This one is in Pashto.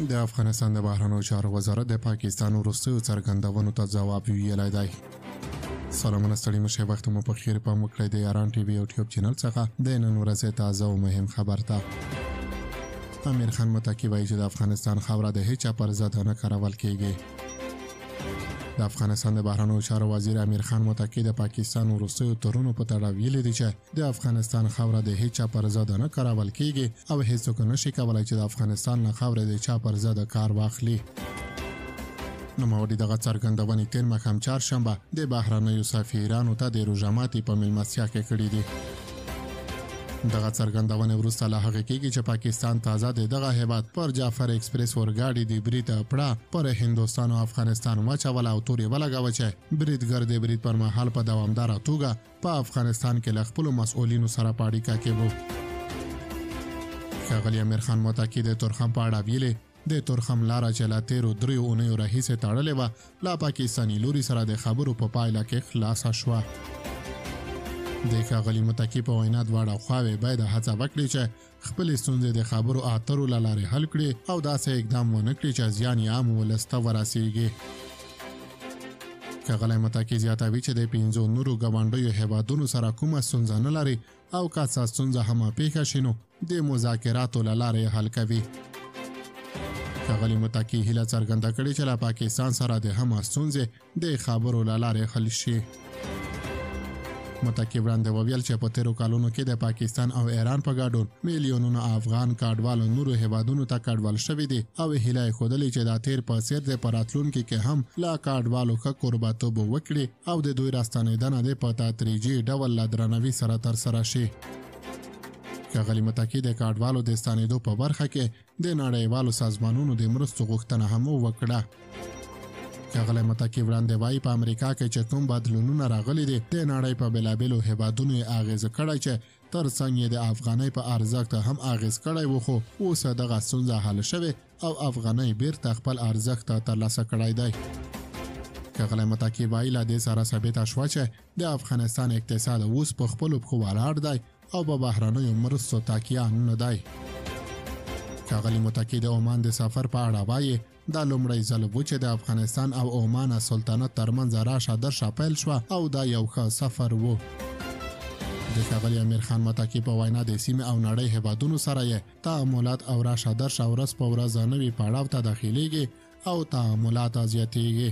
د افغانستان د بهرنیو چارو وزارت د پاکستان وروستیو څرګندونو ته ځواب ویلی دی. سلامونه، ستړي مشه، وخت مو په خیر. پام وکړئ د یاران ټي وي یوټیوب چینل څخه د نن ورځې تازه او مهم خبر ته. امیر خان متقي وایي چې د افغانستان خاوره د هیچا پر ضد نه کارول کیږي. د افغانستان د بهرنیو چارو وزیر امیر خان متقي د پاکستان وروستیو تورونو په تړاو ویلي دي چې د افغانستان خاوره د هیچا پر ضد نه کارول کیږي او هیڅوک نشي کولای چې د افغانستان له خاورې د چا پر ضد کار واخلي. نوموړي دغه څرګندونې تېر ماښام چهارشنبه د بهرنیو سفیرانو ته د روژه ماتي په میلمستیا کې کړې دي. دغه څرګندونې وروسته له هغې کېږي چې پاکستان تازه د دغه هېواد پر جعفر اکسپرس اورګاډي د برید پړه پر هندوستان او افغانستان واچوله او تور یې ولګاوه چې بریدګر د برید پر مهال په دوامداره توګه په افغانستان کې له خپلو مسؤلینو سره په اړیکه کې وو. ښاغلي امیر خان متقي د تورخم په اړه ویلي، د تورخم لاره چې له تېرو دریو اونیو راهیسې تړلې وه، له پاکستاني لوري سره د خبرو په پایله کې خلاصه شوه. د ښاغلي متقي په وینا، دواړه خواوې باید هڅه وکړي چې خپلې ستونزې د خبرو اترو له لارې حل کړي او داسې اقدام ونه کړي چې زیان یې عام ولس ته ورسیږي. ښاغلی متقي زیاتوي چې د 5 نورو ګاونډیو هېوادونو سره کومه ستونزه نه لري او که څه ستونزه هم پېښه شي نو د مذاکراتو له لارې حل کوي. ښاغلي متقي هیله څرګنده کړې چې له پاکستان سره د هم ستونزې د خبرو له لارې حل شي. متقي وړاندې وویل چې په تېرو کالونو کې د پاکستان او ایران په ګډون میلیونونه افغان کډوال نورو هېوادونو ته کډوال شوي دي او هیله یې ښودلې چې دا تېر په څېر د په راتلونکي کې هم له کډوالو ښه کوربهتوب وکړي او د دوی راستنېدنه دې په تدریجي ډول له درناوي سره ترسره شي. ښاغلي متقي د کډوالو د ستنېدو په برخه کې د نړیوالو سازمانونو د مرستو غوښتنه هم وکړه. ښاغلی متقي وړاندې وایي، په امریکا کې چې کوم بدلونونه راغلي دي، د نړۍ په بېلابېلو هېوادونو یې اغېز کړی چې ترڅنګ یې د افغانۍ په ارزښت هم اغېز کړی و، خو اوس دغه ستونزه حل شوې او افغانۍ بیرته خپل ارزښت ترلاسه کړی دی. ښاغلی متقي وایي، له دې سره ثابته شوه چې د افغانستان اقتصاد اوس په خپلو پښو ولاړ دی او په بهرنیو مرستو تکیه نه دی. ښاغلی متقي د عمان د سفر په اړه وایي، دا لومړی ځل و چې د افغانستان او عمان سلطنت ترمنځ راشه درشه پیل شوه او دا یو ښه سفر و. د ښاغلي امیر خان متقي په وینا، د سیمې او نړۍ هېوادونو سره یې تعاملات او راشه درشه ورځ په ورځ نوي پړاو ته داخلېږي او تعاملات زیاتېږي.